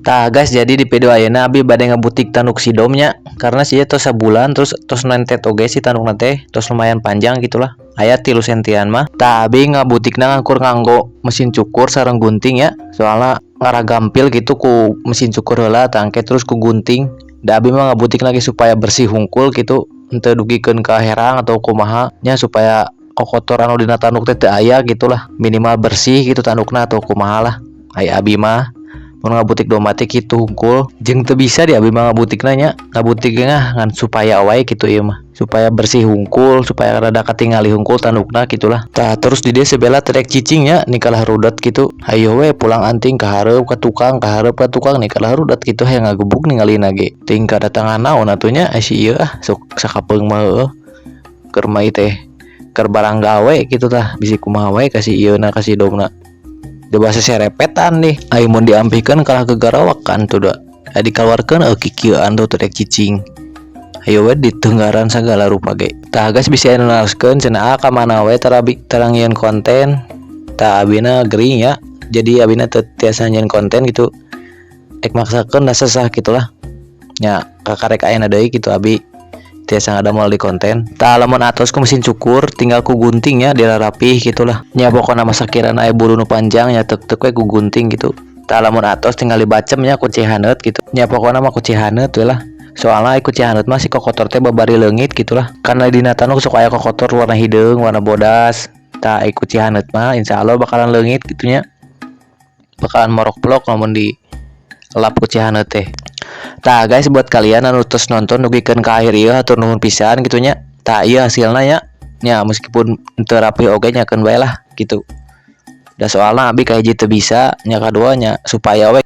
Tah guys, jadi di video ayeuna abi bade ngabutik tanduk si Dom nya, karena sih tos sabulan, terus tos nentet oge si tandukna teh tos lumayan panjang gitulah, aya 3 sentian mah. Tah, abi ngabutikna ngukur nganggo mesin cukur sareng gunting ya, soalnya ngarah gampil gitu ku mesin cukur heula, tah engke terus ku gunting. Da abi mah ngabutik lagi supaya bersih hungkul gitu, henteu dugikeun ka herang atau kumaha nya, supaya kokotor anu dina tanduk teh teu aya gitulah, minimal bersih gitu tandukna atau kumaha lah. Aya abi mah mun ngabutik domba teh kitu hungkul, jeung teu bisa di abi mah ngabutikna nya, ngabutikna ngan supaya wae gitu ieu mah, supaya bersih hungkul, supaya rada katingali hungkul tandukna gitulah. Tah, terus di dieu si Bella teh rek cicing nya, ni kalah rudet gitu. Hayo we pulang anting ka hareup ka tukang, ka hareup ka tukang, ni kalah rudet gitu, hayang ngagebug ningalina ge. Ting kadatangan naon atuh nya si ieu ah, sok sakapeung mah heueuh. Keur mah ieu teh keur barang gawe gitu. Tah, bisi kumaha wae ka si ieu na, ka si Domna. Da seserepetan nih, ayo mun diampihkeun kalah gegarawakan tuh, da dikaluarkeun eueuh kikieuan tuh rek cicing. Ayo we ditenggaran sagala rupa ge. Tah guys, bisa anu naroskeun cenah, "Ah, ka mana we tara tara nyieun konten?" Tah, abina gering ya, jadi abina teu tiasa nyieun konten gitu. Ek maksakeun da sesah gitulah nya, kakarek ayeuna deui gitu abi tiasa ngadamel di konten. Tah, lamun atos ku mesin cukur tinggal ku gunting ya, dirarapih gitulah nya. Pokona mah sakirana aya bulu nu panjang nya, tek-tek we ku gunting gitu. Tah, lamun atos tinggal dibacem nya ku cihaneut gitu nya. Pokona mah ku cihaneut we lah, soalnya ku cihaneut mah si kokotor teh babari leungit gitulah, karena dina tanduk sok aya kokotor warna hideung, warna bodas. Tah, ku cihaneut mah insyaallah bakalan leungit gitu nya, bakalan morok blok lamun di lap ku cihaneut teh. Tah guys, buat kalian anu terus nonton dugikeun ka akhir ieu, hatur nuhun pisan gitu nya. Tah, ieu hasilna nya nya, meskipun teu rapi oge nya keun bae lah gitu. Da soalna abi kahiji teu bisa nya, kadua nya supaya we.